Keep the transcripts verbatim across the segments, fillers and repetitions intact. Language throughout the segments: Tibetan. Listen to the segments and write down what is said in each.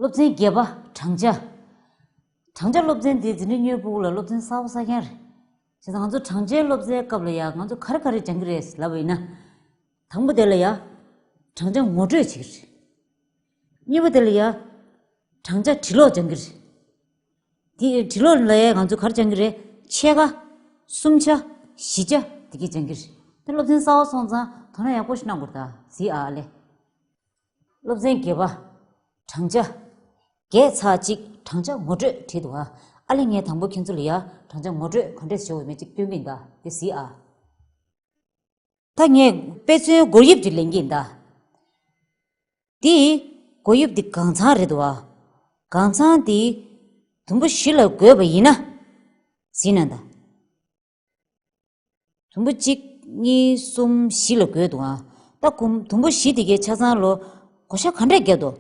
སློབ་ཚན་བརྒྱད་པ། བགྲང་བྱ། བགྲང་བྱ་སློབ་ཚན་འདི་འཛིན་གྲྭ་གཉིས་པ་ཕྲུ་གུ་ལ་སློབ་ཚན་གསར་པ་གསར་རྐྱང་རེད། བྱས་ཙང་ང་ཚོ་བགྲང་བྱའི་སློབ་ཚན་སྐབས་ལ་ཡང་ང་ཚོ་ག་རེ་ག་རེ་སྦྱང་གི་རེད་ལབ་པ་ཡིན་ན། དང་པོ་དེ་ལ་ཡ། བགྲང་བྱ་ངོ་སྤྲོད་བྱེད་ཀྱི་རེད། གཉིས་པ་དེ་ལ་ཡ། བགྲང་བྱ་འབྲི་ཀློག་སྦྱང་གི་རེད། དེ་འབྲི་ཀློག་ལ་ཡ་ང་ཚོ་ག་རེ་སྦྱང་གི་རེད། ཕྱེད་ཀ། གསུམ་ཆ། བཞི་ཆ་དེ་གས་སྦྱང་གི་རེད། དེ་སློབ་ཚན་གསར་པ་སོང་ཙང་དོ་སྣང་ཡག་པོ་ཞིག་གནང་དགོས་རེད་ད། གཟིགས་ཨ་ལེ། སློབ་ཚན་བརྒྱད་པ། བགྲང་བྱ། བརྒྱད་ཚེག་གཅིག་བགྲང་བྱ་ངོ་སྤྲོད་བྲིས་འདུག་ཨ། ཨ་ལེ་ངས་དང་པོ་ཁྱེད་ཚོ་ལ་ཡ་བགྲང་བྱ་ངོ་སྤྲོད་ག་འདྲས་བྱེད་དགོས་མིན་གཅིག་སྟོན་གྱི་ཡིན་ད། དེ་གཟིགས་ཨ། ད་ངས་དཔེ་མཚོན་བགོ་དབྱིབས་ཅིག་ལེན་གྱི་ཡིན་ད། འདི། བགོ་དབྱིབས་འདི་སྒང་ཚང་རེད་འདུག་ཨ། སྒང་ཚང་འདི། དུམ་བུ་བཞི་ལ་བགོས་པ་ཡིན་ན། གཟིགས་ན་ད། དུམ་བུ་གཅིག་གཉིས། གསུམ། བཞི་ལ་བགོས་འདུག་ཨ། ད་གུམ་དུམ་བུ་བཞི་དེ་གའི་ཆ་ཚང་ལོ། བགོ་བཤའ་ག་འདྲས་བརྒྱབ་འདུག་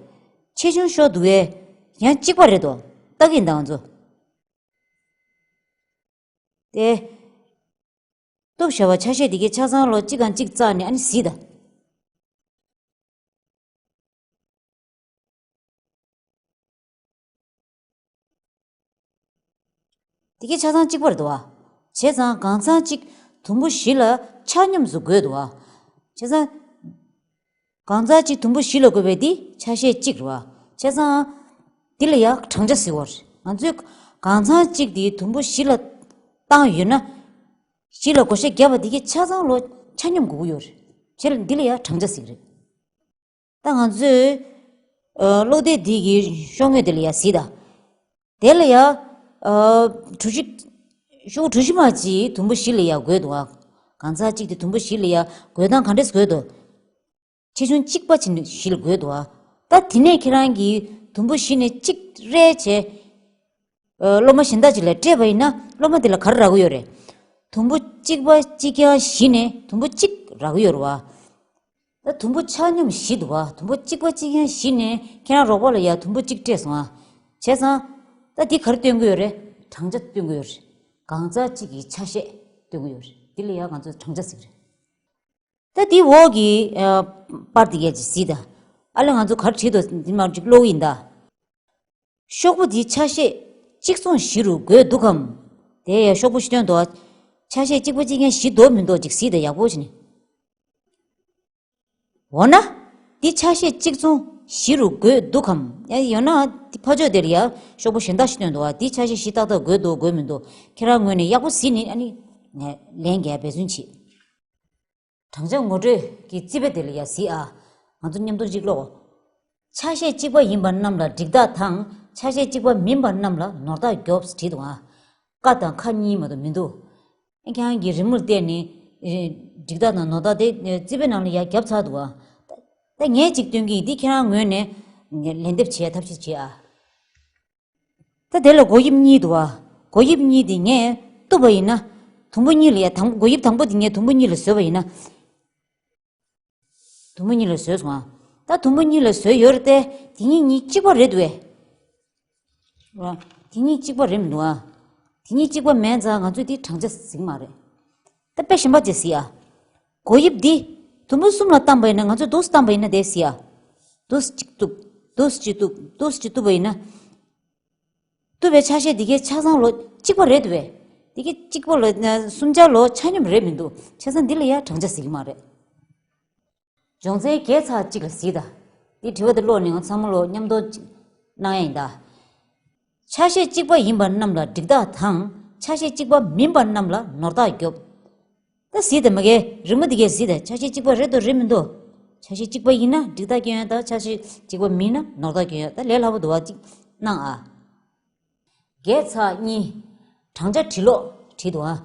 ཆེ་ཆུང་ཤོར་འདུག་གས། ཡང་གཅིག་པ་རེད་འདུག་ལྟ་གི་ཡིན་ད་ང་ཚོ། དེ། གཏུབ་བཞག་པ་ཆ་ཤས་དེ་གའི་ཆ་ཚང་ལོ་གཅིག་གམ་གཅིག་བཙགས་ནས་ཨ་ནི་གཟིགས་ད། དེ་གའི་ཆ་ཚང་གཅིག་པ་རེད་འདུག་བ། བྱས་ཙང་སྒང་ཚང་གཅིག་དུམ་བུ་བཞི་ལ་ཆ་སྙོམས་སུ་བགོས་འདུག་བ། བྱས་ཙང་། སྒང་ཚང་གཅིག་དུམ་བུ་བཞི་ལ་བགོས་པའི་འདི་ཆ་ཤས་གཅིག་རེད་བ། བྱས་ཙང་། འདི་ལ་ཡང་བགྲང་བྱ་ཟེར་བ་རེད། ང་ཚོས་སྒང་ཚང་གཅིག་འདི་དུམ་བུ་བཞི་ལ་བཏང་ཡོད་ན། བཞི་ལ་བགོ་བཤའ་བརྒྱབ་པ་འདི་གའི་ཆ་ཚང་ལོ་ཆ་སྙོམས་དགོས་ཀྱི་ཡོད་རེད། བྱས་ལ་འདི་ལ་ཡང་བགྲང་བྱ་ཟེར་གྱི་རེད། ད་ང་ཚོས། ཨ། གློག་དེབ་འདི་གི་ཤོག་ངོས་དེ་ལ་ཡ་གཟིགས་དང་། དེ་ལ་ཡ། ཨ། གྲུ་བཞི། ཤོག་གྲུ་བཞི་མ་གཅིག་དུམ་བུ་བཞི་ལ་ཡ་བགོས་འདུག་ཨ། སྒང་ཚང་གཅིག་དེ་དུམ་བུ་བཞི་ལ་ཡ་བགོས་སྟངས་ག་འདྲས་བགོས་འདུག་ཆེ་ཆུང་གཅིག་པ་བྱས་ནས་བཞི་ལ་བགོས་འདུག་ཨ། ད་དེ་ནས་ཁྱེད་རང་གིས་དུམ་བུ་བཞི་ནས་གཅིག་རེ་བྱས། ཨ། སློབ་མ་གཞན་དག་ཅིག་ལ་སྤྲད་པ་ཡིན་ན་སློབ་མ་དེ་ལ་ག་རེ་རག་གི་ཡོད་རེད། དུམ་བུ་གཅིག་པ་གཅིག་རྐྱང་བཞི་ནས་དུམ་བུ་གཅིག་རག་གི་ཡོད་རེད་བ། ད་དུམ་བུ་ཆ་སྙོམས་བཞི་འདུག་བ། དུམ་བུ་གཅིག་པ་གཅིག་རྐྱང་བཞི་ནས་ཁྱེད་རང་རོགས་པ་ལ་ཡ་དུམ་བུ་གཅིག་སྤྲད་སོང་ཨ། བྱས་ཙང་། ད་འདི་ག་རེ་སྟོན་གྱི་ཡོད་རེད། བགྲང་བྱ་སྟོན་གྱི་ཡོད་རེད། སྒང་ཚང་གཅིག་གི་ཆ་ཤས་སྟོན་གྱི་ཡོད་རེད། འདི་ལ་ཡ་ང་ཚོས་བགྲང་བྱ་ཟེར་གྱི་རེད། ད་འདི་འོག་གི། ཨ། པར་འདི་གས་ཅིག་གཟིགས་དང་། ཨ་ལེ་ང་ཚོ་ག་རེ་བྲིས་འདུག་འདི་མར་ཅིག་ཀློག་གི་ཡིན་ད། ཤོག་བུ་འདི་ཆ་ཤས་གཅིག་མཚུངས་བཞི་རུ་བགོས་འདུག་གམ། དེ་ཡ་ཤོག་བུ་བཞི་སྟོན་འདུག་ཆ་ཤས་གཅིག་པ་གཅིག་རྐྱང་བཞི་འདུག་མི་འདུག་ཅིག་གཟིགས་དང་ཡག་པོ་བྱས་ནས། འོ་ན། འདི་ཆ་ཤས་གཅིག་མཚུངས་བཞི་རུ་བགོས་འདུག་གམ། ཡང་ཡང་ན་འདི་ཕར་ཕྱོགས་དེར་ཡ་ཤོག་བུ་གཞན་དག་ཞིག་སྟོན་འདུག་བ། འདི་ཆ་ཤས་བཞི་ཏག་ཏག་བགོས་འདུག་བགོས་མི་འདུག་ཁྱེད་རང་ངོས་ནས་ཡག་པོ་གཟིགས་ནས་ཨ་ནི། ལན་རྒྱག་འབད་བརྩོན་བྱེད། བགྲང་བྱ་ངོ་སྤྲོད་ཀྱི་རྩིས་དཔེ་དེ་ལ་ཡ་གཟིགས་ཨ། ང་ཚོ་མཉམ་དུ་གཅིག་ཀློག་ཆ་ཤས་གཅིག་པ་ཡིན་པ་རྣམས་ལ་འགྲིག་རྟགས་དང་ཆ་ཤས་གཅིག་པ་མིན་པ་རྣམས་ལ་ནོར་རྟགས་རྒྱོབ་བྲིས་འདུག་ཨ། ཀ་དང་ཁ་གཉིས་མ་གཏོགས་མི་འདུག་ཁྱེད་རང་གིས་རི་མོར་བལྟས་ནས། ཨེ། འགྲིག་རྟགས་དང་ནོར་རྟགས་དེ་རྩིས་དཔེ་ནང་ལ་ཡར་བརྒྱབ་ཚར་འདུག་ཨ། ད་ངས་གཅིག་སྟོན་གྱི་ཡིན། འདི་ཁྱེད་རང་ངོས་ནས་ལན་འདེབས་བྱེད་ཐབས་ཤེས་བྱེད་ཨ། ད་དེ་ལ་བགོ་དབྱིབས་གཉིས་འདུག་ཨ། བགོ་དབྱིབས་གཉིས་དེ་ངས་གཏུབ་པ་ཡིན་ན། དུམ་བུ་གཉིས་ལ་ཡ་དང་བགོ་དབྱིབས་དང་པོ་དེ་ངས་དུམ་བུ་གཉིས་ལ་བཟོས་པ་ཡིན་ན། དུམ་བུ་གཉིས་ལ་བཟོས་སོང་ཨ། ད་དུམ་བུ་གཉིས་ལ་བཟོས་ཡོད་རེད་དེ། དེ་གཉིས་གཉིས་གཅིག་པ་རེད་འདུག་ཨེ། ར། དེ་གཉིས་གཅིག་པ་རེད་མི་འདུག་ཨ། དེ་གཉིས་གཅིག་པ་མིན་ཙང་ང་ཚོས་དེ་བགྲང་བྱ་ཟེར་གྱི་མ་རེད། ད་དཔེ་གཞན་པ་ཅིག་གཟིགས་ཨ། བགོ་དབྱིབས་འདི། དུམ་བུ་གསུམ་ལ་བཏང་པ་ཡིན་ན། ང་ཚོས་འདུག་སེ་བཏང་པ་ཡིན་ན་དེ་གཟིགས་ཨ། འདུག་སེ་གཅིག་གཏུབ། འདུག་སེ་གཅིག་གཏུབ། འདུག་སེ་གཅིག་གཏུབ་པ་ཡིན་ན། གཏུབ་པའི་ཆ་ཤས་འདི་གའི་ཆ་ཚང་ལོ་གཅིག་པ་རེད་འདུག་པས། འདི་གའི་གཅིག་པ་ལོ། གསུམ་ཆ་ལོ་ཆ་སྙོམས་རེད་མི་འདུག་བྱས་ཙང་འདི་ལ་ཡ་བགྲང་བྱ་ཟེར་གྱི་མ་རེད། སྦྱོང་ཚན་བརྒྱད་ཚེག་གཅིག་ལ་གཟིགས་དང་། འདི་དྲི་བ་འདི་ཀློག་ནས་ང་ཚང་མ་ལོ་མཉམ་དུ་གནང་ཡ་ཡིན་ད། ཆ་ཤས་གཅིག་པ་ཡིན་པ་རྣམས་ལ་འགྲིག་རྟགས་དང་ཆ་ཤས་གཅིག་པ་མིན་པ་རྣམས་ལ་ནོར་རྟགས་རྒྱོབ། ད་གཟིགས་དང་མ་གའི་རི་མོ་འདི་གའི་གཟིགས་དང་། ཆ་ཤས་གཅིག་པ་རེད་འདུག་རེད་མི་འདུག་ཆ་ཤས་གཅིག་པ་ཡིན་ན་འགྲིག་རྟགས་སྐྱོན་ཡ་དང་ཆ་ཤས་གཅིག་པ་མིན་ན་ནོར་རྟགས་སྐྱོན་ཡ། ད་ལས་སླ་པོ་འདུག་བ། གཅིག་གནང་ཨ། བརྒྱད་ཚེག་གཉིས། བགྲང་བྱ་འབྲི་ཀློག་བྲིས་འདུག་ཨ།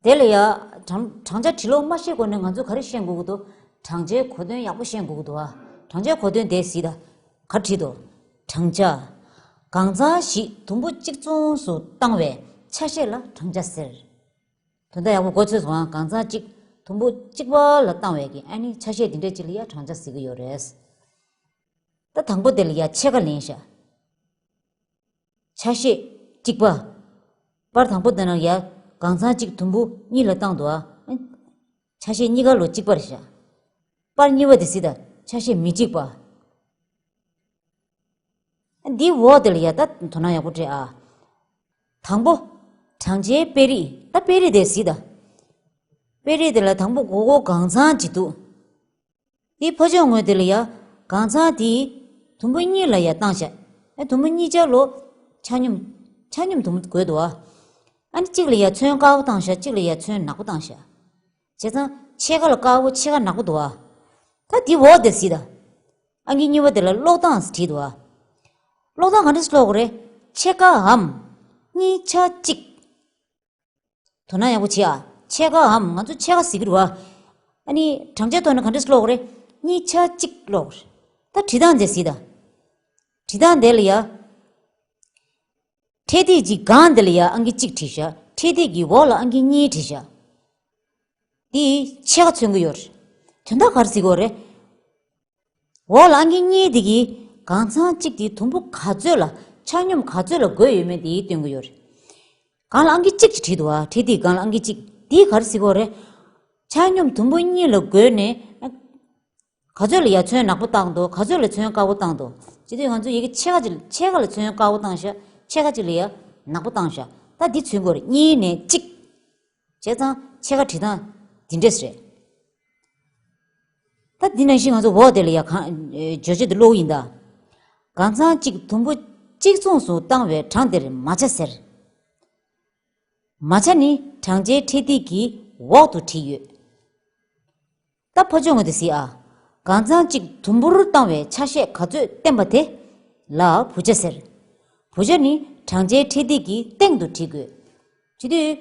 དེ་ལ་ཡ། བགྲང་བགྲང་བྱ་འབྲི་ཀློག་མ་ཤེས་གོང་ནས་ང་ཚོས་ག་རེ་ཤེས་དགོས་ཀྱི་འདུག་བགྲང་བྱའི་གོ་དོན་ཡག་པོ་ཤེས་དགོས་ཀྱི་འདུག་ཨ། བགྲང་བྱའི་གོ་དོན་དེ་གཟིགས་དང་། ག་རེ་བྲིས་འདུག་བགྲང་བྱ། སྒང་ཚང་བཞི་དུམ་བུ་གཅིག་མཚུངས་སུ་བཏང་བའི་ཆ་ཤས་ལ་བགྲང་བྱ་ཟེར། དོན་དག་ཡག་པོ་མགོ་ཚོས་སོང་ཨ། སྒང་ཚང་གཅིག་དུམ་བུ་གཅིག་པ་ལ་བཏང་བའི་གི་ཨ་ནི་ཆ་ཤས་འདི་འདྲ་ཅིག་ལ་ཡ་བགྲང་བྱ་ཟེར་གྱི་ཡོད་རེད། ད་དང་པོ་དེ་ལ་ཡ་ཕྱེད་ཀ་ལེན་ཤག་ཆ་ཤས་གཅིག་པ། པར་དང་པོ་དེ་ནང་ཡ་སྒང་ཚང་གཅིག་དུམ་བུ་གཉིས་ལ་བཏང་འདུག་ཨ། ཆ་ཤས་གཉིས་ཀ་ལོ་གཅིག་པ་རེད་ཤག་པར་གཉིས་པ་དེ་གཟིགས་དང་། ཆ་ཤས་མི་གཅིག་པ། འདི་འོག་དེ་ལ་ཡ་ད་དོ་སྣང་ཡག་པོ་སྤྲད་ཨ། དང་པོ། བགྲང་བྱའི་དཔེ་རིས། ད་དཔེ་རིས་དེ་གཟིགས་དང་། དཔེ་རིས་དེ་ལ་དང་པོ་མགོ་སྐོར་སྒང་ཚང་ཅིག་འདུག་དེའི་ཕ་ཕྱོགས་ངོས་དེ་ལ་ཡ། སྒང་ཚང་དེའི་དུམ་བུ་གཉིས་ལ་ཡ་བཏང་ཤག་ཨེ་དུམ་བུ་གཉིས་ཆ་ལོ། ཆ་སྙོམས། ཆ་སྙོམས་དུམ་བུ་དགོས་འདུག་ཨ། ཨ་ནི་གཅིག་ལ་ཡ་ཚོན་དཀར་པོ་བཏང་ཤག་གཅིག་ལ་ཡ་ཚོན་ནག་པོ་བཏང་ཤག་བྱས་ཙང་ཕྱེད་ཀ་ལ་དཀར་པོ་ཕྱེད་ཀ་ནག་པོ་འདུག་ཨ། ད་དེ་འོག་དེ་གཟིགས་དང་། ཨང་ཀི་གཉིས་པ་དེ་ལ་ཀློག་སྟངས་བྲིས་འདུག་ཨ། ཀློག་སྟངས་ག་འདྲས་ཀློག་དགོས་རེད། ཕྱེད་ཀའམ། གཉིས་ཆ་གཅིག་དོ་སྣང་ཡག་པོ་བྱེད་ཨ། ཕྱེད་ཀའམ། ང་ཚོ་ཕྱེད་ཀ་ཟེར་གྱི་རེད་བ། ཨ་ནི་བགྲང་བྱའི་ཐོག་ནས་ག་འདྲས་ཀློག་རེད། གཉིས་ཆ་གཅིག་ཀློག་རེད། ད་བྲིས་སྟངས་དེ་གཟིགས་དང་། བྲིས་སྟངས་དེ་ལ་ཡ། འཕྲེད་ཐིག་གི་སྒང་དེ་ལ་ཡ་ཨང་ཀི་གཅིག་བྲིས་ཤག་འཕྲེད་ཐིག་གི་འོག་ལ་ཨང་ཀི་གཉིས་བྲིས་ཤག་དེ་ཕྱེད་ཀ་མཚོན་གྱི་ཡོད་རེད། དོན་དག་ག་རེ་ཟེར་གྱི་ཡོད་རེད། འོག་ལ་ཨང་ཀི་གཉིས་དེ་གིས་སྒང་ཚང་གཅིག་དེ་དུམ་བུ་ག་ཚོད་ལ། ཆ་སྙོམས་ག་ཚོད་ལ་བགོས་ཡོད་མེད་དེ་སྟོན་གྱི་ཡོད་རེད། སྒང་ལ་ཨང་ཀི་གཅིག་ཅིག་བྲིས་འདུག་ཨ། འཕྲེད་ཐིག་སྒང་ལ་ཨང་ཀི་གཅིག་དེ་ག་རེ་ཟེར་གྱི་ཡོད་རེད། ཆ་སྙོམས་དུམ་བུ་གཉིས་ལ་བགོས་ནས། ག་ཚོད་ལ་ཡ་ཚོན་ནག་པོ་བཏང་འདུག་ག་ཚོད་ལ་ཚོན་དཀར་པོ་བཏང་འདུག་བྱེད་དུས་ང་ཚོ་ཡི་གེ་ཕྱེད་ཀ་ཅིག་ཕྱེད་ཀ་ལ་ཚོན་དཀར་པོ་བཏང་ཤག་ཕྱེད་ཀ་ཅིག་ལ་ཡ་ནག་པོ་བཏང་ཤག་ད་འདི་མཚོན་གྱི་ཡོད་རེད། གཉིས་ནས་གཅིག་བྱས་ཙང་ཕྱེད་ཀ་བྲིས་སྟངས་འདི་འདྲས་རེད། ད་འདི་ནང་བཞིན་ང་ཚོ་འོག་དེ་ལ་ཡ་གང་། ཨེ། བརྗོད་བྱ་འདི་ཀློག་གི་ཡིན་ད། སྒང་ཚང་གཅིག་དུམ་བུ་གཅིག་མཚུངས་སུ་བཏང་བའི་གྲངས་དེར་མ་ཆ་ཟེར། མ་ཆ་ནི་བགྲང་བྱའི་འཕྲེད་ཐིག་གི་འོག་ཏུ་བྲིས་ཡོད། ད་ཕར་ཕྱོགས་ངོས་དེ་གཟིགས་ཨ། སྒང་ཚང་གཅིག་དུམ་བུར་བཏང་བའི་ཆ་ཤས་ག་ཚོད་བསྟན་པ་དེ་ལ་བུ་ཆ་ཟེར། བུ་ཆ་ནི་བགྲང་བྱའི་འཕྲེད་ཐིག་གི་སྟེང་དུ་བྲིས་དགོས། བྱེད་དུས།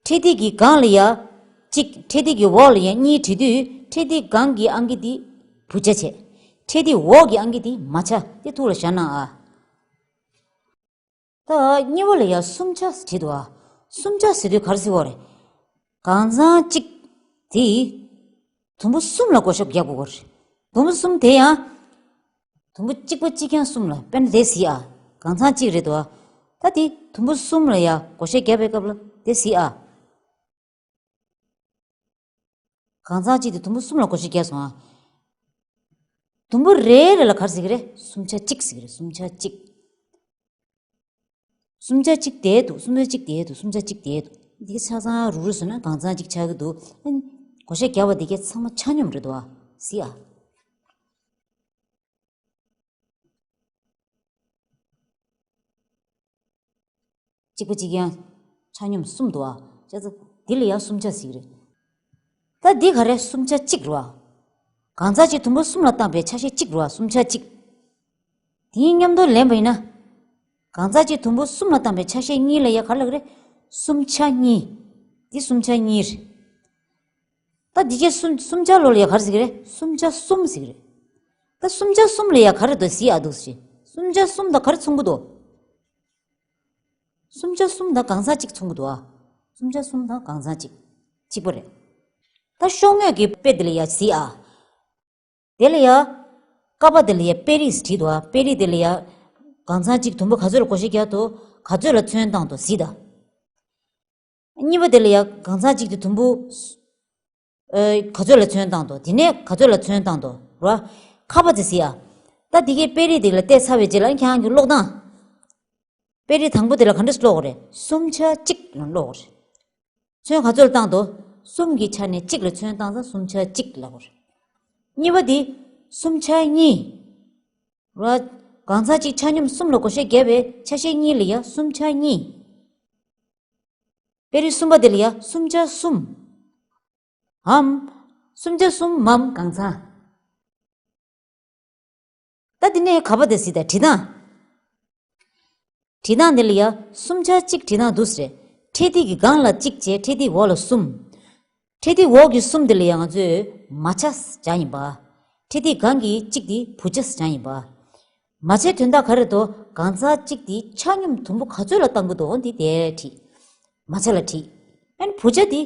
འཕྲེད་ཐིག་གི་སྒང་ལ་ཡ། གཅིག་འཕྲེད་ཐིག་གི་འོག་ལ་ཡ་གཉིས་བྲིས་དུས་འཕྲེད་ཐིག་སྒང་གི་ཨང་ཀི་དེ་བུ་ཆ་བྱས། འཕྲེད་ཐིག་འོག་གི་ཨང་ཀི་དེ་མ་ཆ་དེ་ཐུགས་ལ་བཞག་གནང་ཨ། ད་གཉིས་པ་ལ་ཡ་གསུམ་ཆ་བྲིས་འདུག་ཨ། གསུམ་ཆ་ཟེར་དུས་ག་རེ་ཟེར་བ་རེད། སྒང་ཚང་གཅིག་དེ་དུམ་བུ་གསུམ་ལ་བགོ་བཤའ་རྒྱག་དགོས་པ་རེད། དུམ་བུ་གསུམ་དེ་ཡང་། དུམ་བུ་གཅིག་པ་གཅིག་རྐྱང་གསུམ་ལ་དཔེར་ན་དེ་གཟིགས་ཨ། སྒང་ཚང་གཅིག་རེད་འདུག་ཨ། ད་དེ་དུམ་བུ་གསུམ་ལ་ཡ་བགོ་བཤའ་རྒྱག་པའི་སྐབས་ལ་དེ་གཟིགས་ཨ། སྒང་ཚང་གཅིག་དེ་དུམ་བུ་གསུམ་ལ་བགོ་བཤའ་བརྒྱབ་སོང་ཨ། དུམ་བུ་རེ་རེ་ལ་ག་རེ་ཟེར་གྱི་རེད། གསུམ་ཆ་གཅིག་ཟེར་གྱི་རེད། གསུམ་ཆ་གཅིག་གསུམ་ཆ་གཅིག་དེ་འདུག་གསུམ་ཆ་གཅིག་དེ་འདུག་གསུམ་ཆ་གཅིག་དེ་འདུག་འདི་ག་ཆ་ཚང་རུག་རུག་བཟོས་ན་སྒང་ཚང་གཅིག་ཆགས་ཀྱི་འདུག་ཨ་ནི་བགོ་བཤའ་བརྒྱབ་པ་འདི་ག་ཚང་མ་ཆ་སྙོམས་རེད་འདུག་ཨ། གཟིགས་ཨ། གཅིག་པ་གཅིག་རྐྱང་ཆ་སྙོམས་གསུམ་འདུག་ཨ། བྱས་ཙང་འདི་ལ་ཡང་གསུམ་ཆ་ཟེར་གྱི་རེད། ད་འདི་ག་རེ་གསུམ་ཆ་གཅིག་རེད་བ། སྒང་ཚང་གཅིག་དུམ་བུ་གསུམ་ལ་བཏང་པའི་ཆ་ཤས་གཅིག་རེད་བ། གསུམ་ཆ་གཅིག་དེའི་མཉམ་དུ་ལེན་པ་ཡིན་ན། སྒང་ཚང་གཅིག་དུམ་བུ་གསུམ་ལ་བཏང་པའི་ཆ་ཤས་གཉིས་ལ་ཡ་ག་རེ་ལབ་ཀྱི་རེད། གསུམ་ཆ་གཉིས། འདི་གསུམ་ཆ་གཉིས་རེད། ད་འདི་གའི་གསུམ་གསུམ་ཆ་ལོ་ལ་ཡ་ག་རེ་ཟེར་གྱི་རེད། གསུམ་ཆ་གསུམ་ཟེར་གྱི་རེད། ད་གསུམ་ཆ་གསུམ་ལ་ཡ་ག་རེ་འདུག་གཟིགས་ཨ་འདུག་ཟེར། གསུམ་ཆ་གསུམ་དང་ག་རེ་མཚུངས་ཀྱི་འདུག་གསུམ་ཆ་གསུམ་དང་སྒང་ཚང་གཅིག་མཚུངས་ཀྱི་འདུག་ཨ། གསུམ་ཆ་གསུམ་དང་སྒང་ཚང་གཅིག་གཅིག་པ་རེད། ད་ཤོག་ངོས་ཀྱི་དཔེ་འདི་ལ་ཡ་གཟིགས་ཨ། དེ་ལ་ཡ། ཀ་པ་དེ་ལ་ཡ་དཔེ་རིས་བྲིས་འདུག་ཨ། དཔེ་རིས་དེ་ལ་ཡ། སྒང་ཚང་གཅིག་དུམ་བུ་ག་ཚོད་ལ་བགོ་བཤའ་རྒྱག་འདུག་ག་ཚོད་ལ་ཚོན་བཏང་འདུག་གཟིགས་དང་། གཉིས་པ་དེ་ལ་ཡ་སྒང་ཚང་གཅིག་དེ་དུམ་བུ། ཨེ། ག་ཚོད་ལ་ཚོན་བཏང་འདུག་དེ་ནས་ག་ཚོད་ལ་ཚོན་བཏང་འདུག་ར། ཁ་པ་དེ་གཟིགས་ཨ། ད་དེ་གའི་དཔེ་རིས་དེ་ལ་བལྟས་ཚར་བའི་རྗེས་ལ་ཁྱེད་རང་གི་ཀློག་སྟངས། དཔེ་རིས་དང་པོ་དེ་ལ་ག་འདྲས་ཀློག་དགོས་རེད། གསུམ་ཆ་གཅིག་ལ་ཀློག་དགོས་རེད། ཚོན་ག་ཚོད་ལ་བཏང་འདུག་གསུམ་གྱི་ཆ་ནས་གཅིག་ལ་ཚོན་བཏང་ཙང་གསུམ་ཆ་གཅིག་ལབ་དགོས་རེད། གཉིས་པ་དེ། གསུམ་ཆ་གཉིས། ར། སྒང་ཚང་གཅིག་ཆ་སྙོམས་གསུམ་ལ་བགོ་བཤའ་བརྒྱབ་པའི་ཆ་ཤས་གཉིས་ལ་ཡ་གསུམ་ཆ་གཉིས། དཔེ་རིས་གསུམ་པ་དེ་ལ་ཡ་གསུམ་ཆ་གསུམ། འམ། གསུམ་ཆ་གསུམ་མམ་སྒང་ཚང་། ད་དེ་ནས་ག་པ་དེ་གཟིགས་དང་བྲིས་སྟངས། བྲིས་སྟངས་འདི་ལ་ཡ་གསུམ་ཆ་གཅིག་བྲིས་སྟངས་འདུག་ཟེར། འཕྲེད་ཐིག་གི་སྒང་ལ་གཅིག་བྱས་འཕྲེད་ཐིག་འོག་ལ་གསུམ། འཕྲེད་ཐིག་འོག་གི་གསུམ་འདི་ལ་ཡ་ང་ཚོས་མ་ཆ་སྦྱར་ཡིན་པ། འཕྲེད་ཐིག་སྒང་གི་གཅིག་དེ་བུ་ཆ་སྦྱར་ཡིན་པ། མ་ཆའི་དོན་དག་ག་རེ་འདུག་སྒང་ཚང་གཅིག་དེ་ཆ་སྙོམས་དུམ་བུ་ག་ཚོད་ལ་བཏང་གི་འདུག་འོ་འདི་དེ་བྲིས། མ་ཆ་ལ་བྲིས། ཨ་ནི་བུ་ཆ་དེ།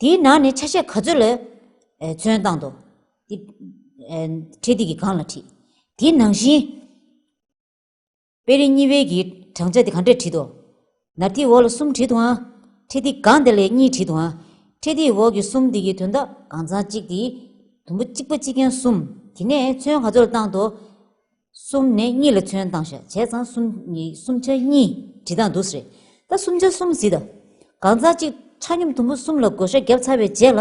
དེའི་ནང་ནས་ཆ་ཤས་ག་ཚོད་ལ། ཨེ། ཚོན་བཏང་འདུག་དེ། ཨེ། འཕྲེད་ཐིག་གི་སྒང་ལ་བྲིས། དེའི་ནང་བཞིན། དཔེ་རིས་གཉིས་པའི་གི་བགྲང་བྱ་དེ་ག་འདྲས་བྲིས་འདུག་ནར་ཐིག་འོག་ལ་གསུམ་བྲིས་འདུག་ཨང་། འཕྲེད་ཐིག་སྒང་དེ་ལ་གཉིས་བྲིས་འདུག་ཨང་། འཕྲེད་ཐིག་འོག་གི་གསུམ་དེ་གི་དོན་དག་སྒང་ཚང་གཅིག་དེ། དུམ་བུ་གཅིག་པ་གཅིག་རྐྱང་གསུམ། དེ་ནས་ཚོན་ག་ཚོད་ལ་བཏང་འདུག་གསུམ་ནས་གཉིས་ལ་ཚོན་བཏང་ཤག་བྱས་ཙང་གསུམ་གཉིས་སུམ་ཆ་གཉིས་བྲིས་སྟངས་འདུག་ཟེར། ད་སུམ་ཆ་གསུམ་གཟིགས་དང་། གང་ཚང་གཅིག་ཆ་སྙོམས་དུམ་བུ་གསུམ་ལ་བགོ་བཤའ་བརྒྱབ་ཚར་བའི་རྗེས་ལ།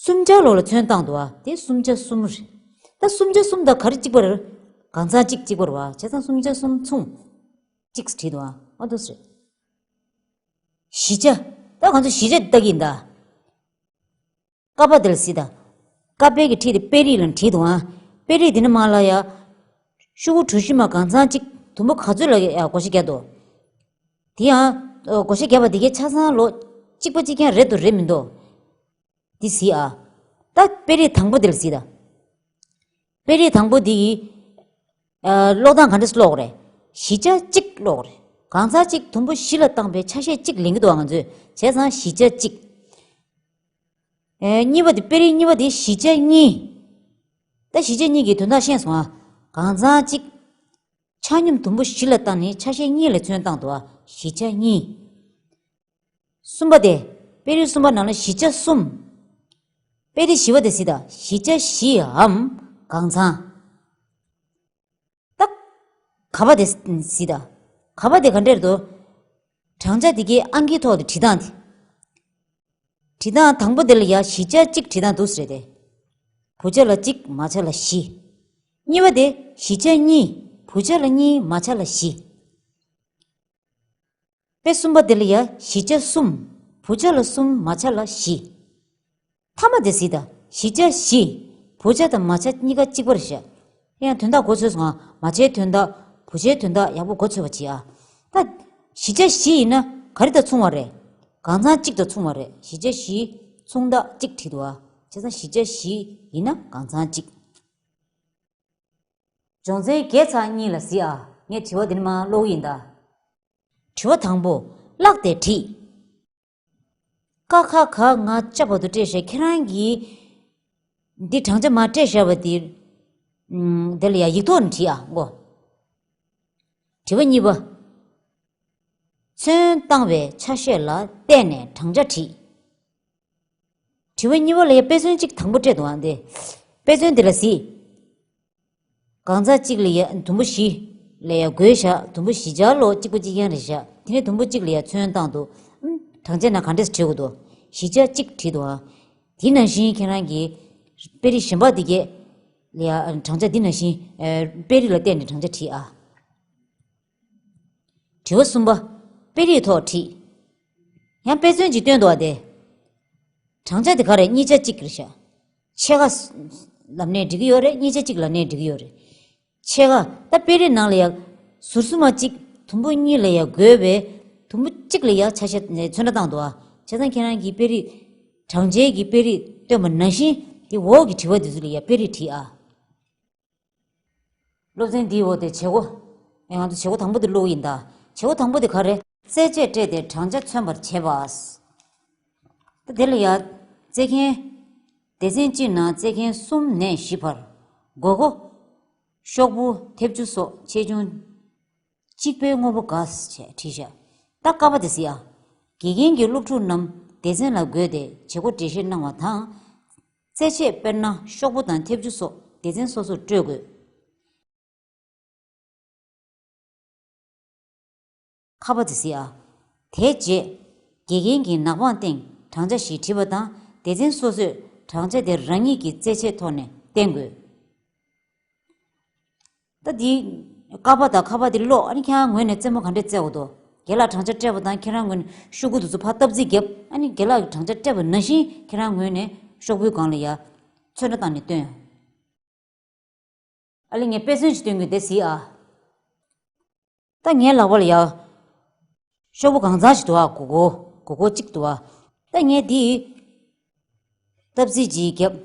སུམ་ཆ་ལོགས་ལ་ཚོན་བཏང་འདུག་ཨ། དེ་སུམ་ཆ་གསུམ་རེད། ད་སུམ་ཆ་གསུམ་དང་ག་རེ་གཅིག་པ་རེད། གང་ཚང་གཅིག་གཅིག་པ་རེད་བ། བྱས་ཙང་སུམ་ཆ་གསུམ་མཚུངས། གཅིག་བྲིས་འདུག་ཨ། ཨ་འདུག་ཟེར། བཞི་ཆ། ད་ང་ཚོ་བཞི་ཆ་ལྟ་གི་ཡིན་ད། ཀ་པ་དེ་ལ་གཟིགས་དང་། ཀ་པའི་གི་ཁྲིད་དེ་དཔེ་རིས་ལ་བྲིས་འདུག་ཨ། དཔེ་རིས་དེ་ནི་མ་ལ་ཡ། ཤོག་གུ་གྲུ་བཞི་མ་གང་ཚང་གཅིག་དུམ་བུ་ག་ཚོད་ལ་ཡ་བགོ་བཤའ་བརྒྱབ་འདུག་དེ་ཡང་། བགོ་བཤའ་བརྒྱབ་པ་དེ་གའི་ཆ་ཚང་ལོ་གཅིག་པ་གཅིག་རྐྱང་རེད་འདུག་རེད་མི་འདུག་འདི་གཟིགས་ཨ། ད་དཔེ་རིས་དང་པོ་དེ་ལ་གཟིགས་དང་། དཔེ་རིས་དང་པོ་འདི་ཡི། ཨ། ཀློག་སྟངས་ག་འདྲས་ཀློག་རེད། བཞི་ཆ་གཅིག་ཀློག་རེད། གང་ཚང་གཅིག་དུམ་བུ་བཞི་ལ་བཏང་པའི་ཆ་ཤས་གཅིག་ལེན་གྱི་འདུག་ང་ཚོས། བྱས་ཙང་བཞི་ཆ་གཅིག་ཨེ། གཉིས་པ་དེ་དཔེ་རིས་གཉིས་པ་དེ་བཞི་ཆ་གཉིས། ད་བཞི་ཆ་གཉིས་ཀྱི་དོན་དག་ཤེས་སོང་ཨ། གང་ཚང་གཅིག་ཆ་སྙོམས་དུམ་བུ་བཞི་ལ་བཏང་ནས་ཆ་ཤས་གཉིས་ལ་ཚོན་བཏང་འདུག་ཨ། བཞི་ཆ་གཉིས། གསུམ་པ་དེ། དཔེ་རིས་གསུམ་པ་ནང་ལ་བཞི་ཆ་གསུམ། དཔེ་རིས་བཞི་པ་དེ་གཟིགས་དང་། བཞི་ཆ་བཞིའམ་གང་ཚང་། ད། ག་པ་དེ་གཟིགས་དང་། ག་པ་དེ་ག་འདྲས་འདུག་བགྲང་བྱ་དེ་གའི་ཨང་ཀིའི་ཐོག་ཏུ་བྲིས་སྟངས་དེ། བྲིས་སྟངས་དང་པོ་དེ་ལ་ཡ་བཞི་ཆ་གཅིག་བྲིས་སྟངས་འདུག་ཟེར་ཏེ། བུ་ཆ་ལ་གཅིག་མ་ཆ་ལ་བཞི། གཉིས་པ་དེ་བཞི་ཆ་གཉིས། བུ་ཆ་ལ་གཉིས་མ་ཆ་ལ་བཞི། དཔེ་གསུམ་པ་དེ་ལ་ཡ་བཞི་ཆ་གསུམ། བུ་ཆ་ལ་གསུམ་མ་ཆ་ལ་བཞི། མཐའ་མ་དེ་གཟིགས་དང་། བཞི་ཆ་བཞི། བུ་ཆ་དང་མ་ཆ་གཉིས་ཀ་གཅིག་པ་རེད་ཤག་དེ་ཡང་དོན་དག་གོ་ཆོད་སོང་ང་། མ་ཆའི་དོན་དག་བུ་ཆའི་དོན་དག་ཡག་པོ་གོ་ཆོད་པ་བྱེད་ཨ། ད། བཞི་ཆ་བཞི་ཡིན་ན་ག་རེ་དང་མཚུངས་པ་རེད། གང་ཚང་གཅིག་དང་མཚུངས་པ་རེད། བཞི་ཆ་བཞི་མཚུངས་རྟགས་གཅིག་བྲིས་འདུག་ཨ། བྱས་ཙང་བཞི་ཆ་བཞི་ཡིན་ན་གང་ཚང་གཅིག་སྦྱོང་ཚན་བརྒྱད་ཚེག་གཉིས་ལ་གཟིགས་ཨ། ངས་དྲི་བ་འདི་ནས་མར་ཀློག་གི་ཡིན་ད། དྲི་བ་དང་པོ། བཀླགས་ཏེ་བྲིས། ཀ་ཁ་ག་ང་ཅ་བར་དུ་སྤྲད་བྱས་ཁྱེད་རང་གིས་འདི་བགྲང་བྱ་མར་སྤྲད་བཞག་པ་འདི། ཨམ། དེ་ལ་ཡ་ཡིག་ཐོག་ནས་བྲིས་ཨ་གོ། དྲི་བ་གཉིས་པ། ཚོན་བཏང་བའི་ཆ་ཤས་ལ་བལྟས་ནས་བགྲང་བྱ་བྲིས། དྲི་བ་གཉིས་པ་ལ་ཡ་དཔེ་མཚོན་གཅིག་དང་པོ་སྤྲད་འདུག་ཨ། འདི། དཔེ་མཚོན་འདི་ལ་གཟིགས། གང་ཚང་གཅིག་ལ་ཡ་དུམ་བུ་བཞི་ལ་ཡ་བགོས་བཞག་དུམ་བུ་བཞི་ཆ་ལོ་གཅིག་པ་གཅིག་རྐྱང་རེད་བཞག་དེ་ནས་དུམ་བུ་གཅིག་ལ་ཡ་ཚོན་བཏང་འདུག་ཨུམ། བགྲང་བྱ་ནང་ག་འདྲས་བྲིས་དགོས་འདུག་བཞི་ཆ་གཅིག་བྲིས་འདུག་ཨ། དེ་ནང་བཞིན་ཁྱེད་རང་གིས་དཔེ་རིས་གཞན་པ་འདི་གས་ལ་ཡ་བགྲང་བྱ་འདི་ནང་བཞིན། ཨེ། དཔེ་རིས་ལ་བལྟས་ནས་བགྲང་བྱ་བྲིས་ཨ། དྲི་བ་གསུམ་པ། དཔེ་རིས་ཐོག་བྲིས། ཡང་དཔེ་མཚོན་ཅིག་སྟོན་འདུག་ཨ། དེ། བགྲང་བྱ་དེ་ག་རེ། གཉིས་ཆ་གཅིག་རེད་ཤག་ཕྱེད་ཀ་ལབ་ནའི་འགྲིག་གི་ཡོད་རེད། གཉིས་ཆ་གཅིག་ལབ་ནའི་འགྲིག་གི་ཡོད་རེད། ཕྱེད་ཀ་ད་དཔེ་རིས་ནང་ལ་ཡ། ཟུར་གསུམ་མ་གཅིག་དུམ་བུ་གཉིས་ལ་ཡ་བགོས་པའི། དུམ་བུ་གཅིག་ལ་ཡ་ཆ་ཤས་ནས་ཚོན་ཁྲ་བཏང་འདུག་ཨ། བྱས་ཙང་ཁྱེད་རང་གིས་དཔེ་རིས། བགྲང་བྱའི་གི་དཔེ་རིས་སྟོན་པ་ནང་བཞིན་དེ་འོག་གི་དྲི་བ་དེ་ཚོ་ལ་ཡ་དཔེ་རིས་བྲིས་ཨ། སློབ་ཚན་འདིའི་འོག་དེ་བྱེད་སྒོ། ཨེ། ང་ཚོ་བྱེད་སྒོ་དང་པོ་དེ་ཀློག་གི་ཡིན་ད། བྱེད་སྒོ་དང་པོ་དེ་ག་རེ། རྩེད་ཆས་སྤྲས་ཏེ་བགྲང་བྱ་མཚོན་པར་བྱེད་པ། ད་དེ་ལ་ཡ། རྩེད་མཁན། སྡེ་ཚན་གཅིག་ནང་རྩེད་མཁན་གསུམ་ནས་བཞི་བར། མགོ་སྐོར། ཤོག་བུ། མཐེབ་ཆུ་སོགས་ཆེ་ཆུང་གཅིག་པའི་དངོས་པོ་འགའ་ཞིག་བྲིས་བཞག་ད་ཀ་པ་དེ་གཟིགས་ཨ། དགེ་རྒན་གྱིས་སློབ་ཕྲུག་རྣམས་སྡེ་ཚན་ལ་བགོས་ཏེ་བྱེད་སྒོ་འགྲེལ་བཤད་གནང་བ་དང་། རྩེད་ཆས་དཔེར་ན་ཤོག་བུ་དང་མཐེབ་ཆུ་སོགས་སྡེ་ཚན་སོ་སོར་སྤྲོད་དགོས། ཁ་པ་དེ་གཟིགས་ཨ། དེའི་རྗེས། དགེ་རྒན་གྱིས་ནག་པང་སྟེང་བགྲང་བྱ་ཞིག་བྲིས་པ་དང་སྡེ་ཚན་སོ་སོས་བགྲང་བྱ་དེ་རང་ཉིད་ཀྱི་རྩེད་ཆས་ཐོག་ནས་བསྟན་དགོས། ད་འདི། ཀ་པ་དང་ཁ་པ་འདི་ཀློག་ཨ་ནི་ཁྱེད་རང་ངོས་ནས་རྩེད་མོ་ག་འདྲས་རྩེ་དགོས་འདུག་རྒན་ལགས་བགྲང་བྱ་སྤྲད་པ་དང་ཁྱེད་རང་ངོས་ནས་ཤོག་གུ་དེ་ཚོ་ཕར་སྟབས་རྩེ་བརྒྱབ། ཨ་ནི་རྒན་ལགས་ཀྱིས་བགྲང་བྱ་སྤྲད་པ་ནང་བཞིན་ཁྱེད་རང་ངོས་ནས་ཤོག་བུའི་སྒང་ལ་ཡ། ཚོན་ཁྲ་བཏང་ནས་སྟོན། ཨ་ལེ་ངས་དཔེ་མཚོན་ཞིག་སྟོན་གྱི་འདི་གཟིགས་ཨ། ད་ངའི་ལག་པ་ལ་ཡ། ཤོག་བུ་གང་ཚང་ཞིག་འདུག་ཨ། གོ་གོ། གོ་གོ་གཅིག་འདུག་ཨ། ད་ངས་འདི། སྟབས་རྩེ་གཅིག་བརྒྱབ།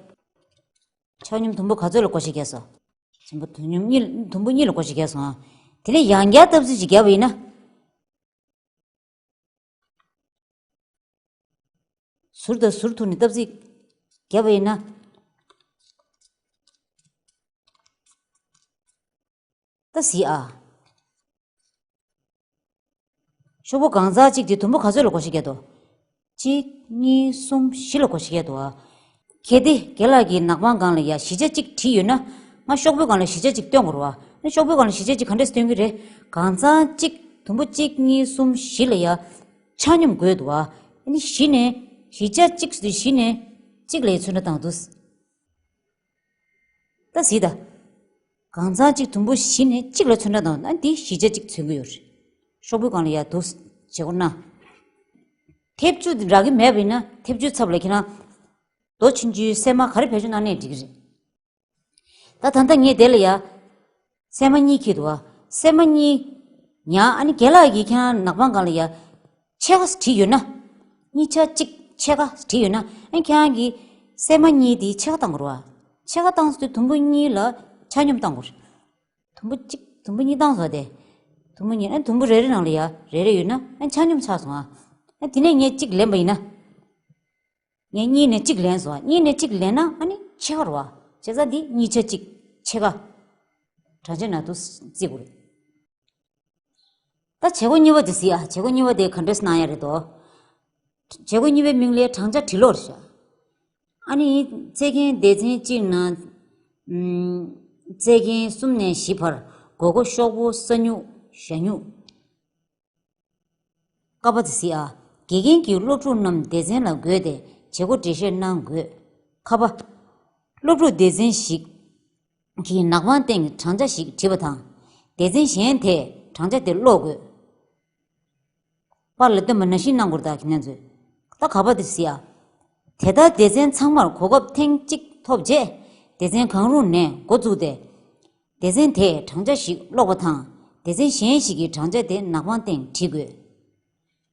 ཆ་སྙོམས་དུམ་བུ་ག་ཚོད་ལ་བགོ་བཤའ་བརྒྱབ་སོང་། ཆེན་པོ་དུམ་སྙོམས་གཉིས། དུམ་བུ་གཉིས་ལ་བགོ་བཤའ་བརྒྱབ་སོང་ཨ། དེ་ནས་ཡང་བསྐྱར་སྟབས་རྩེ་གཅིག་བརྒྱབ་པ་ཡིན་ན། ཟུར་དང་ཟུར་ཐུག་ནས་སྟབས་རྩེ་བརྒྱབ་པ་ཡིན་ན། ད་གཟིགས་ཨ། ཤོག་བུ་གང་ཚང་གཅིག་དེ་དུམ་བུ་ག་ཚོད་ལ་བགོ་བཤའ་བརྒྱབ་འདུག་གཅིག་གཉིས། གསུམ། བཞི་ལ་བགོ་བཤའ་བརྒྱབ་འདུག་ཨ། གལ་ཏེ་རྒན་ལགས་ཀྱིས་ནག་པང་སྒང་ལ་ཡ་བཞི་ཆ་གཅིག་བྲིས་ཡོད་ན། ང་ཤོག་བུའི་སྒང་ལ་བཞི་ཆ་གཅིག་སྟོན་དགོས་རེད་བ། ཤོག་བུའི་སྒང་ལ་བཞི་ཆ་གཅིག་ག་འདྲས་སྟོན་གྱི་རེད། གང་ཚང་གཅིག་དུམ་བུ་གཅིག་གཉིས་གསུམ་བཞི་ལ་ཡ་ཆ་སྙོམས་དགོས་འདུག་བ། ཨ་ནི་བཞི་ནས་བཞི་ཆ་གཅིག་བཞི་ནས་གཅིག་ལ་ཡ་ཚོན་ཁྲ་བཏང་འདུག་ད་གཟིགས་དང་། གང་ཚང་གཅིག་དུམ་བུ་བཞི་ནས་གཅིག་ལ་ཚོན་ཁྲ་བཏང་འདུག་ཨ་འདི་བཞི་ཆ་གཅིག་མཚོན་གྱི་ཡོད་རེད། ཤོག་བུའི་སྒང་ལ་ཡ་འདུག་བྱེད་སྒོ་གནང་། མཐེབ་ཆུ་འདི་རག་གི་མེད་པ་ཡིན་ན་མཐེབ་ཆུའི་ཚབ་ལ་ཁྱེད་རང་རྡོ་ཆུང་ཆུང་སྲན་མ་ག་རེ་བེད་སྤྱོད་གནང་ནའི་འགྲིག་གི་རེད། ད་ད་ལྟ་ངས་དེ་ལ་ཡ། སྲན་མ་གཉིས་འཁྱེར་འདུག་བ། སྲན་མ་གཉིས། ཉ་ཨ་ནི་རྒན་ལགས་ཀྱིས་ཁྱེད་རང་ནག་པང་སྒང་ལ་ཡ། ཕྱེད་ཀ་བྲིས་ཡོད་ན། གཉིས་ཆ་གཅིག་ཕྱེད་ཀ་བྲིས་ཡོད་ན། ཨ་ནི་ཁྱེད་རང་གིས་སྲན་མ་གཉིས་དེ་ཕྱེད་ཀ་བཏང་དགོས་རེད་བ། ཕྱེད་ཀ་བཏང་སོང་དུས་དུམ་བུ་གཉིས་ལ་ཆ་སྙོམས་བཏང་དགོས་རེད། དུམ་བུ་གཅིག་དུམ་བུ་གཉིས་བཏང་སོང་དེ། དུམ་བུ་གཉིས་ཨ་ནི་དུམ་བུ་རེ་རེ་ནང་ལ་ཡ་རེ་རེ་ཡོད་ན་ཨ་ནི་ཆ་སྙོམས་ཆགས་སོང་ཨ། ཨ་དེ་ནས་ངས་གཅིག་ལེན་པ་ཡིན་ན། ངས་གཉིས་ནས་གཅིག་ལེན་སོང་། གཉིས་ནས་གཅིག་ལེན་ན་ཨ་ནི་ཕྱེད་ཀ་རེད་བ། བྱས་ཙང་འདི་གཉིས་ཆ་གཅིག་ཕྱེད་ཀ་གྲངས་ཆའི་ནང་དུ་བརྩི་དགོས་རེད། ད་བྱེད་སྒོ་གཉིས་པ་དེ་གཟིགས་ཨ། བྱེད་སྒོ་གཉིས་པ་དེ་ག་འདྲས་གནང་ཡ་རེད་དོ། བྱེད་སྒོ་གཉིས་པའི་མིང་ལ་བགྲང་བྱ་བྲིས་ཀློག་རེད་ཤག་ཨ་ནི་རྩེད་མཁན་སྡེ་ཚན་གཅིག་ནང་། ཨམ། རྩེད་མཁན་གསུམ་ནས་བཞི་བར་སྒོར་སྒོར་ཤོག་བུ་ས་སྨྱུག་ཞྭ་སྨྱུག་ཀ་པ་དེ་གཟིགས་ཨ། དགེ་རྒན་གྱིས་སློབ་ཕྲུག་རྣམས་སྡེ་ཚན་ལ་བགོས་ཏེ་བྱེད་སྒོ་འགྲེལ་བཤད་གནང་དགོས། ཁ་པ། སློབ་ཕྲུག་སྡེ་ཚན་ཞིག་གིས་ནག་པང་སྟེང་བགྲང་བྱ་ཞིག་བྲིས་པ་དང་། སྡེ་ཚན་གཞན་དེས་བགྲང་བྱ་དེ་ཀློག་དགོས། པར་ལ་སྟོན་པ་ནང་བཞིན་གནང་དགོས་རེད་ད་ཁྱེད་རྣམ་ཚོས། ད་ག་པ་དེ་གཟིགས་ཨ། དེ་ལྟར་སྡེ་ཚན་ཚང་མར་གོ་སྐབས་ཐེངས་གཅིག་ཐོབ་རྗེས། སྡེ་ཚན་གང་རུང་ནས་འགོ་བཙུགས་ཏེ། སྡེ་ཚན་དེས་བགྲང་བྱ་ཞིག་ཀློག་པ་དང་། སྡེ་ཚན་གཞན་ཞིག་གིས་བགྲང་བྱ་དེ་ནག་པང་སྟེང་བྲིས་དགོས།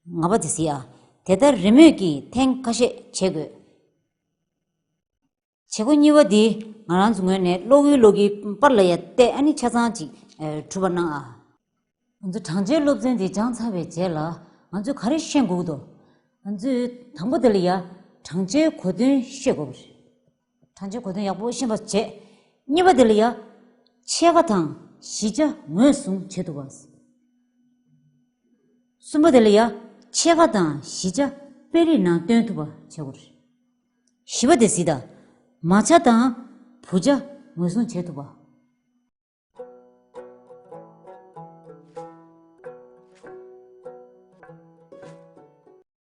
ང་པ་དེ་གཟིགས་ཨ། དེ་ལྟར་རེས་མོས་ཀྱིས་ཐེངས་ཁ་ཤས་བྱེད་དགོས། བྱེད་སྒོ་གཉིས་པ་འདི་ང་རང་ཚོ་ངོས་ནས་ཀློག་གིན་ཀློག་གིན་པར་ལ་ཡ་བལྟས་ཨ་ནི་ཆ་ཚང་ཅིག་ཨེ། གྲུབ་པ་གནང་ཨ། ང་ཚོ་བགྲང་བྱའི་སློབ་ཚན་འདི་སྦྱངས་ཚར་བའི་རྗེས་ལ་ང་ཚོས་ག་རེ་ཤེས་དགོས་ཀྱི་འདུག་ང་ཚོས་དང་པོ་དེ་ལ་ཡ་བགྲང་བྱའི་གོ་དོན་ཤེས་དགོས་པ་རེད། བགྲང་བྱའི་གོ་དོན་ཡག་པོ་ཤེས་པ་བྱས། གཉིས་པ་དེ་ལ་ཡ་ཕྱེད་ཀ་དང་བཞི་ཆ་ངོས་བཟུང་བྱེད་ཐུབ་པ། གསུམ་པ་དེ་ལ་ཡ་ཕྱེད་ཀ་དང་བཞི་ཆ་དཔེ་རིས་ནང་སྟོན་ཐུབ་པ་བྱེད་དགོས་རེད། བཞི་པ་དེ་གཟིགས་དང་། མ་ཆ་དང་བུ་ཆ་ངོས་བཟུང་བྱེད་ཐུབ་པ།